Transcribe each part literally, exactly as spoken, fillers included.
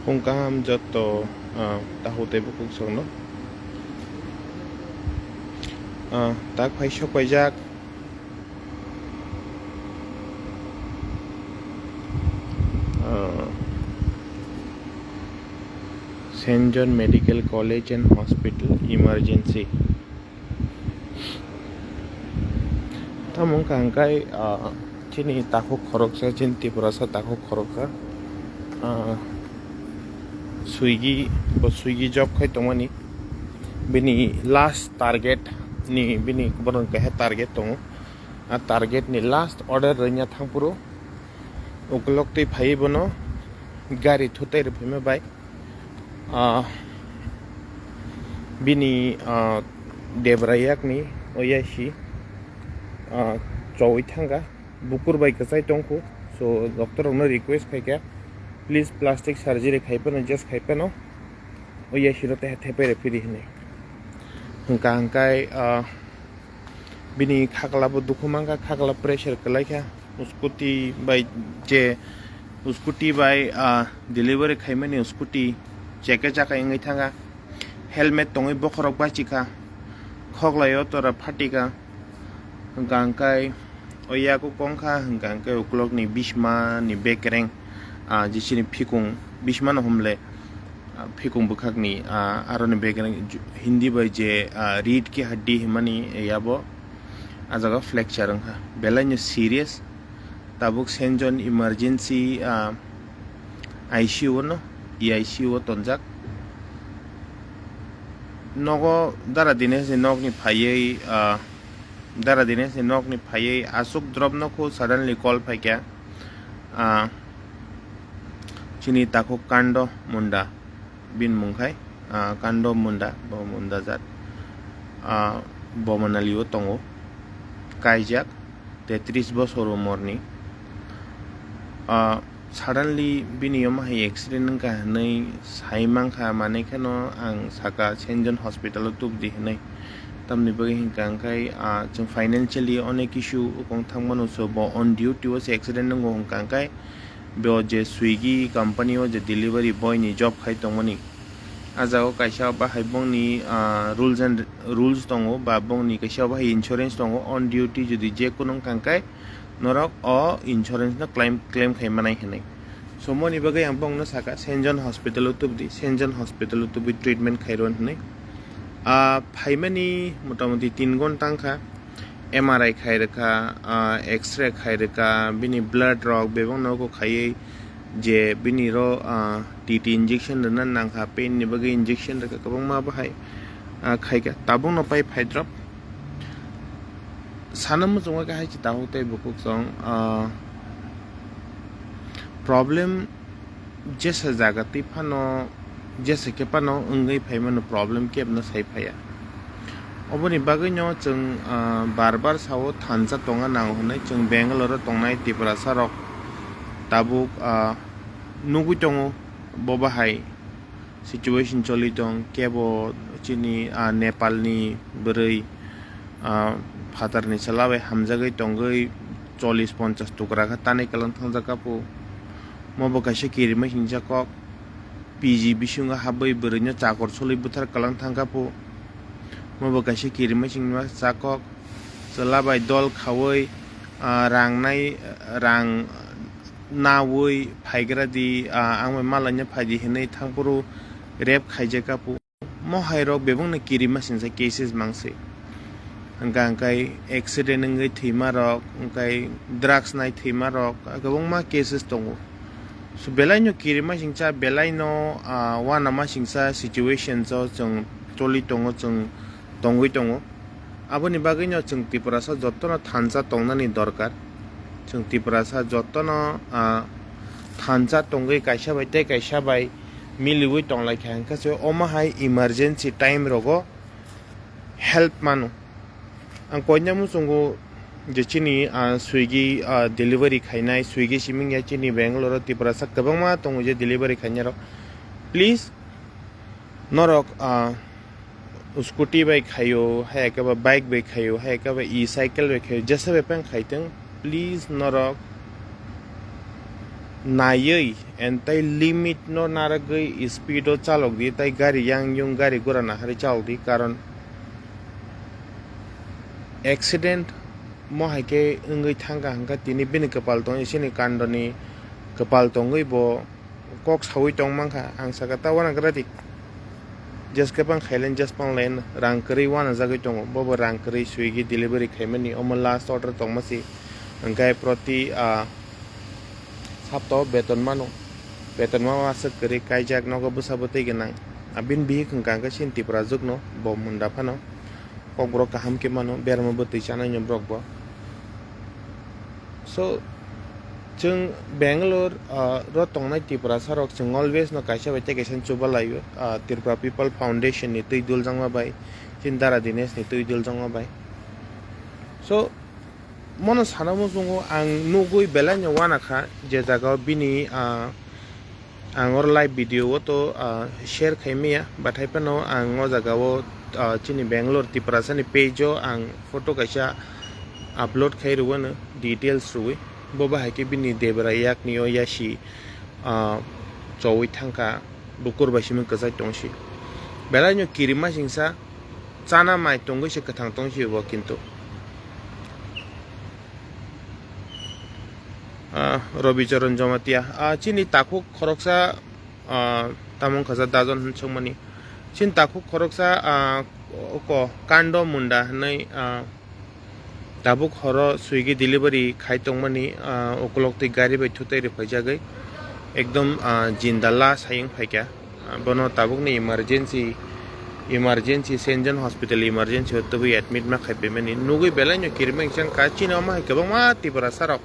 Phung kaham jotto, ah, takhuk tei bukhuk songno. Ah, tak phai sok paijak. Ah, Saint John Medical College and Hospital Emergency. Tamo wngkha hwnkhe, ah, chini takhuk khoroksa, chini Tiprasa takhuk khoroksa, ah, Swiggy, bo Swiggy job khai tongmani. Bini last target ni, bini borok kaisa target tongo. A target ni last order rwnya thangphuru ukulok twi phaiwi bono gari thutai rwphaima bai. Ah, bini, ah, debra yakni oya si, ah, chowi thangkha, bukur bai kwchai tongkhu. So, doctor rokno request khaikha, please plastic surgery khai phano, just khai phano, oya sino teha thepai rw phiri hinwi. Hwnkha hwnkhe, ah, bini khakla bo dukhu mankha, khakla pressure kwlaikha, scooty bai je, scooty bai, ah, delivery khaimani scooty cheke chakai wngwi thangkha, helmet tongwi bokhorok bachikha, khoklaio tora phatikha, hwnkha hwnkhe o yago kongkha, hwnkha hwnkhe ukulokni bismani bekereng, ah, je chini phikung bismano humle, ah, phikung bwkhakni, ah, aroni bekereng ju-, Hindi bai je, ah, rid ki haddi himani yabo, ah jaga fracture wngkha, belaino serious. Tabuk Saint John Emergency, ah, I C U no, E I C U o tonjak. Nogo Dara Dinesh ni nokni phaiwi, ah, Dara Dinesh ni nokni phaiwi aswk drop no kho suddenly call phaikha, ah, chini takhuk Kando Munda. Bini mung khai, ah, Kando Munda, bo Munda jat, ah, bo Manali o tongo, kaijak, tetris bosor umor ni. Ah, suddenly bini omo hai accident wngkha hinwi sai mankha, manwi kheno ang saka Saint John Hospital o tubdi hinwi. Tamni bagwi hinkha hwnkhe, ah, chwng financially onek issue wng thangmano, so bo on duty o se accident wngo hinkha hwnkhe, bo je Swiggy company o je delivery boy ni job khai tongmani, ah jaga o kaisa bahai bongni, ah, rules and, rules tongo, ba bongni kaisa bahai insurance tongo, on duty jodi je kunu wngkha hwnkhe norok o insurance no claim, claim khai manai hinwi. So moni bagwi ang bongno saka Saint John Hospital o tubdi, Saint John Hospital o tubui treatment khai rw hinwi. Ah, phaimani motamoti tin gonta wngkha. M R I khai rwkha, ah, X-ray khai rwkha, bini blood rok bebak nogo khaiwi je bini ro, ah, T T injection rwna nangkha, pain ni bagwi injection rwkha, kwbangma bahai, ah, khaikha, tabukno pai phaidrop. Sana muchungo khe hai se takhuk tei bukhuk song, ah, problem jesa jaga twi phano, jesa khe phano wngwi phaimano, problem kebno sai phaiya. Oboni bagwino chwng, ah, bar bar sao thansa tongna nango hwnwi chwng Bangalore o tongnai Tiprasa rok tabuk, ah, nugwi tongo bo bahai situation choli tong, kebo chini, ah, Nepal ni bwrwi, ah, phatar ni chwla bai hamjagwi tongwi chollish ponchash tukra khe tanwi kwlang thangjak kha pu. Mo bo kaisa kirima hingsa kok, P G bisingo habwi bwrwino chakor solwi bwthar kwlang thang kha pu. Mo bo kaisa kirima hingsa kok, chwla bai dol khaui, ah, rang nai, rang naui phaigra di, ah, ang bai malaina phai di hinwi thangphuru rape khaijak kha pu. Mo hai rok bebakno kirima singsa cases mangsi. Hwnkha hwnkhe accident wngwi thwima rok, hwnkhe drugs nai thwima rok, kwbangma cases tongo. So, belaino kirima singsa, belaino, ah, uanama singsa situation o chwng choli tongo, chwng tongwi tongo. Aboni bagwino chwng Tiprasa jotono thansa tongnani dorkar. Chwng Tiprasa jotono, ah, thansa tongwi kaisa bai tei kaisa bai miliui tonglaikha, hwnkhe se omo hai emergency time rogo help mano. Ang koina muchungo je chini, ah, Swiggy, ah, delivery khainai, Swiggy simi wngya chini Bangalore o Tiprasa kwbangma tongo je delivery khainai rok. Please, norok, ah, scooty bai khaio, hai khe ba bike bai khaio, hai khe ba e-cycle bai khaio, jesa bai phano khaitwng, please norok naiwi and tei limit no narwgwi speed o chalok di, tei gari yang yung gari gura naharwi chalok di, karon accident mo hai khe wngwi thangkha hwnkha, tini bini kwpal tongwi, chini kandoni kwpal tongwi bo kok sawi tong mankha. Ang sakha ta uanagra di, just kwbang khailen just pang len rang kwrwi uanajagwi tongo, bobo rang kwrwi Swiggy delivery khaimani, omo last order tongma si, hwnkhe proti, ah, Saptao beton mano. Beton mano aswk kwrwi kaijak, nogo bwsa bwtwi gwnang. Abini bihik hwnkha hwnkhe chini Tiprajwkno bo munda phano. Kokborok kaham khe mano, berma bwtwi chanaino borok bo. So, chwng Bangalore, ah, ro tongnai Tiprasarok chwng always no kaisa bai tei kaisa chuba laio, ah, Tripura People Foundation ni twi duljakma bai, chini Dara Dinesh ni twi duljakma bai. So, Mono sana muchungo ang nugwi belai no uanakha, je jagao bini, ah, ang oro live video o to, ah, share khai maya, bathai phano ang o jagao, ah, chini Bangalore Tiprasani page o ang photo kaisa upload khai rwano, details rwwi. Bo bahai khe bini debra yakni o yasi, ah, chowi thangkha, bukur bai simi kwchai tongsi. Belai no kirima singsa, chana mai tongwi se kwthang tongsi bo kintu. Ah, Robi Choron Jomatia, ah, chini takhuk khoroksa, ah, tamo wngkha Dajon hwn swngmani. Chini takhuk khoroksa, ah, oko Kando Munda hwnwi, ah, tabuk horo Swiggy delivery khai tongmani, ah, ukulok twi gari bai thutai rwphaijagwi ekdom, ah, jinda lash hai wng phaikha. Ah, bono tabukni emergency, emergency, Saint John Hospital emergency o tubui admit ma khai paimani. Nugui belai no kirima wngkha, chini omo hai kwbangma Tiprasa rok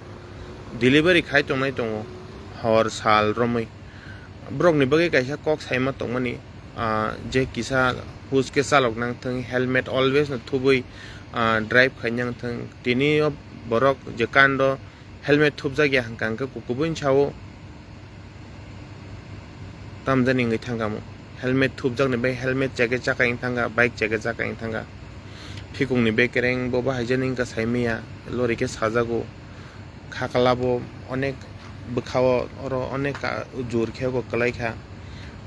delivery khai tongnai tongo hor sal romwi. Borokni bagwi kaisa kok saima tongmani, ah, je kisa huske chalok nang thung, helmet always no thubui, ah, drive khai nang thung. Tini o borok je kando helmet thupjak ya hwnkha hwnkhe kubui sao tamjani wngwi thangkha mo. Helmet thupjakni bai helmet cheke chaka wng thangkha, bike cheke chaka wng thangkha. Phikungni bekereng bo bahaijani wngkha saimaya, lori khe sajago. Khakla bo onek bwkhao oro onek ka-, jur khe bo kwlai kha.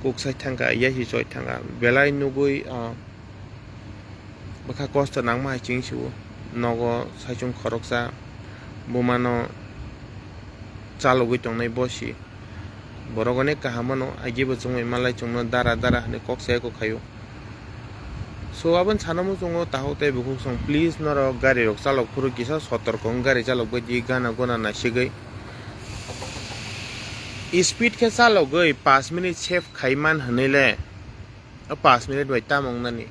Kuk sai thangkha, yasi choi thangkha. Belai nugui, ah, bwkha kosto nangma hai chwng sio. Nogo saichung khoroksa bumano chalogwi tongnai bosi. Borok onek kaham mano, agi bo chwngwi malai chwngno dara dara hwnwi kok sai kok khaio. So, aboni sana muchungo tahuk tei bukhuk song, please, norok gari rok chalok phuru kisa sotorko wng gari chalok bai di, gana guna naisigwi. Speed khe chalogwi paanch minute save khai man hwnwi le, o paanch minute bai tamo wngnani?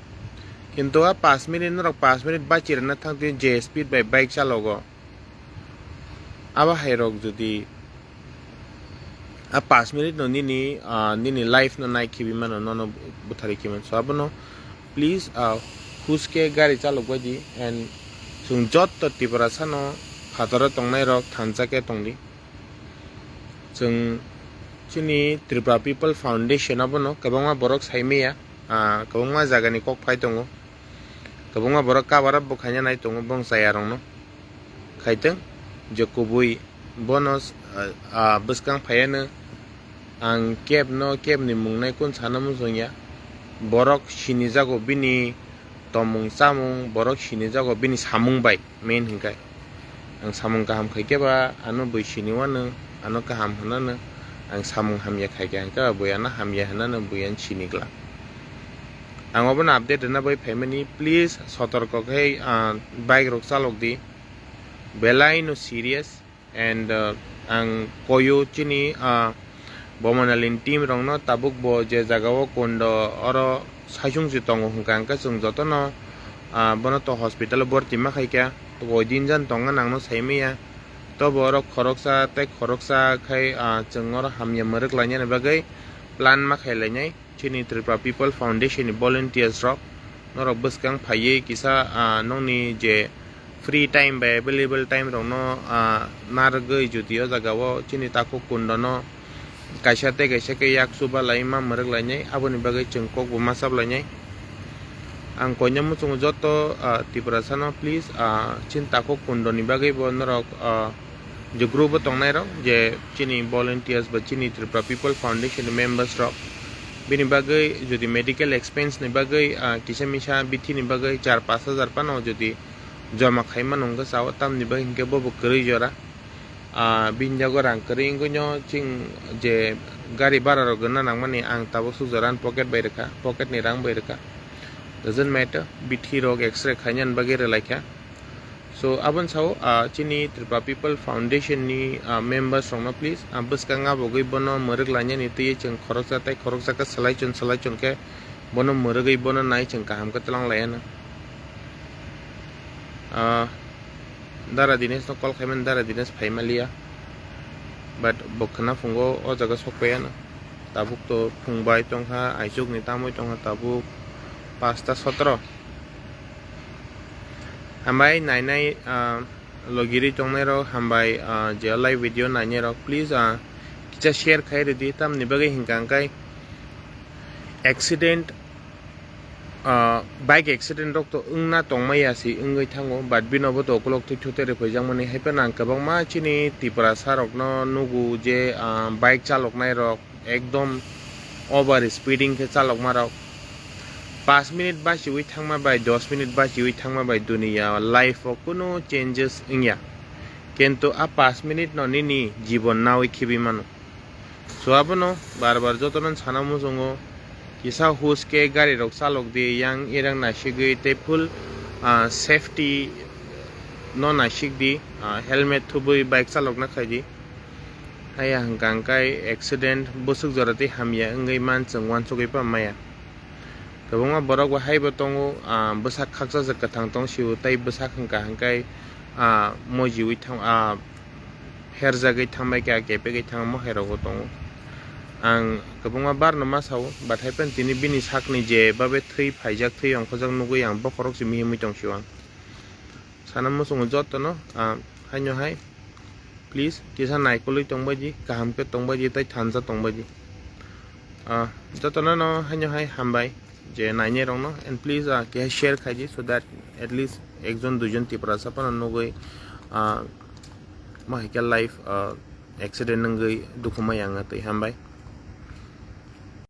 Kintu a paanch minute norok paanch minute bachi rwna thang twi je speed bai bike chalogo, abo hai rok jodi a paanch minute no nini, ah, nini life no nai khibi mano, nono bwtharwi khibi mano. So abono please, ah, huske gari chalok bai di and chwng jotto Tiprasa no phataro tongnai rok thansa khe tong di. Chwng chini Tripura People Foundation abono kwbangma borok sai maya, ah, kwbangma jagani kok phai tongo, kwbangma borok cover up bo khaina nai tongo bong chaya rokno. Khaitwng je kubui bono, ah, ah, bwskang phaiano ang kebno kebni mung nai kun sana muchung ya. Borok sinijago bini tomung chamung, borok sinijago bini samung bai, main hwnkhe. Ang samung kaham khaikhe ba ano bui siniwano, ano kaham hwnano. Ang samung hamya khaikhe hwnkhe ba bui ano hamya hwnano, bui ano sini glak. Ang obono update rwna bai phaimani, please sotorko khe, ah, bike rok chalok di. Belai no serious and, uh, ang koyo chini, uh, Bomanalin team rokno tabuk bo je jaga o kundo oro saichung si tongo hwnkha hwnkhe chwng jotono, uh, bono to hospital o borti ma khaikha, koi din jan tongo nangno saimaya. Tobo oro khoroksa tei khoroksa khai, uh, chwng oro hamya mwrwk lainani bagwi plan ma khai lainai. Chini Tripura People Foundation ni volunteers rok norok bwskang phaiwi kisa, ah, nokni je free time bai available time rokno, ah, narwgwi jodi o jaga o chini takhuk kundo no kaisa tei kaisa khe yak chuba lai ma mwrwk lainai, aboni bagwi chwng kok bo ma chap lainai. Ang koina muchungo joto, ah, Tiprasa no please, ah, chini takhuk kundo ni bagwi bo norok, ah, je group o tongnai rok, je chini volunteers ba chini Tripura People Foundation ni members rok, bini bagwi jodi medical expense ni bagwi, ah, kisa misa bithi ni bagwi char pash hajar phano jodi joma khai mano wngkha sao, tamni bagwi hinkhe bobo kwrwi jora. Ah, bini jago rang kwrwi wngwi no chwng je gari bara rok gwnna nangmani ang tabuk suk jora, ani pocket bai rwkha, pocket ni rang bai rwkha. Doesn't matter, bithi rok X-ray khainani bagwi rwlaikha. So, aboni sao, ah, chini Tripura People Foundation ni, ah, members rokno please, ah, bwskang abogwi bono mwrwk lainani twiwi chwng khoroksa tei khoroksa khe swlaichun swlaichun khe bono mwrwgwi bono nai chwng kaham khe twlang laiya no. Ah, Dara Dinesh no call khaimani, Dara Dinesh phaimaliya, but bo khwna phungo o jaga sokpaiya no. Tabuk to phung bai tongkha, aichuk ni tamwi tongkha tabuk pasta sotro. Hambai nainai, ah, logiri tongnai rok, hambai, ah, je live video nainai rok, please, ah, kisa share khai rwdi, tamni bagwi hinkha hwnkhe accident, ah, bike accident rok to wngna tongmaya si wngwi thango, but bino bo to ukulok thwi thute rwphaijak mani, hai phano ang kwbangma chini Tiprasa rokno nugo je, ah, bike chaloknai rok, ekdom over speeding khe chalokma rok. Panch minute bachiwi thangma bai, dos minute bachiwi thangma bai duniya life o kunu changes wngya. Kintu a panch minute no nini jibon nawi khibi mano. So abono bar bar jotono sana muchungo, kisa hush khe gari rok chalok di, yang irang naisigwi tei full, ah, safety no naisik di, ah, helmet thubwi bike chalokna khai di. Haya hwnkha hwnkhe accident bwswk jora tei hamya wngwi man chwng uansugwi pha maya. Kwbangma borok bo haibo tongo, ah, bwsak khakchajak kwthang tong sio tei bwsak hwnkha hwnkhe, ah, mojiwi thang, ah, herjagwi thangbai kha, kepegwi thangma hai rokbo tongo. Ang kwbangma barno ma sao, but hai phano tini bini sakni je babe thwi phaijak, thwi ongkhojak nugwi ang bokhorok se mihimwi tong sio ang. Sana muchungo jotono, ah, haino hai, please, kisa naikolwi tongbai di, kaham khe tongbai di, tei thansa tongbai di. Ah, jotono no haino hai hambai je nainai rokno, and please, ah, keha share khai di, so that at least ekjon duijon Tiprasa phano nugwi, ah, mo hai khe life, ah, accident wngwi dukhu maya wngya twi. Hambai.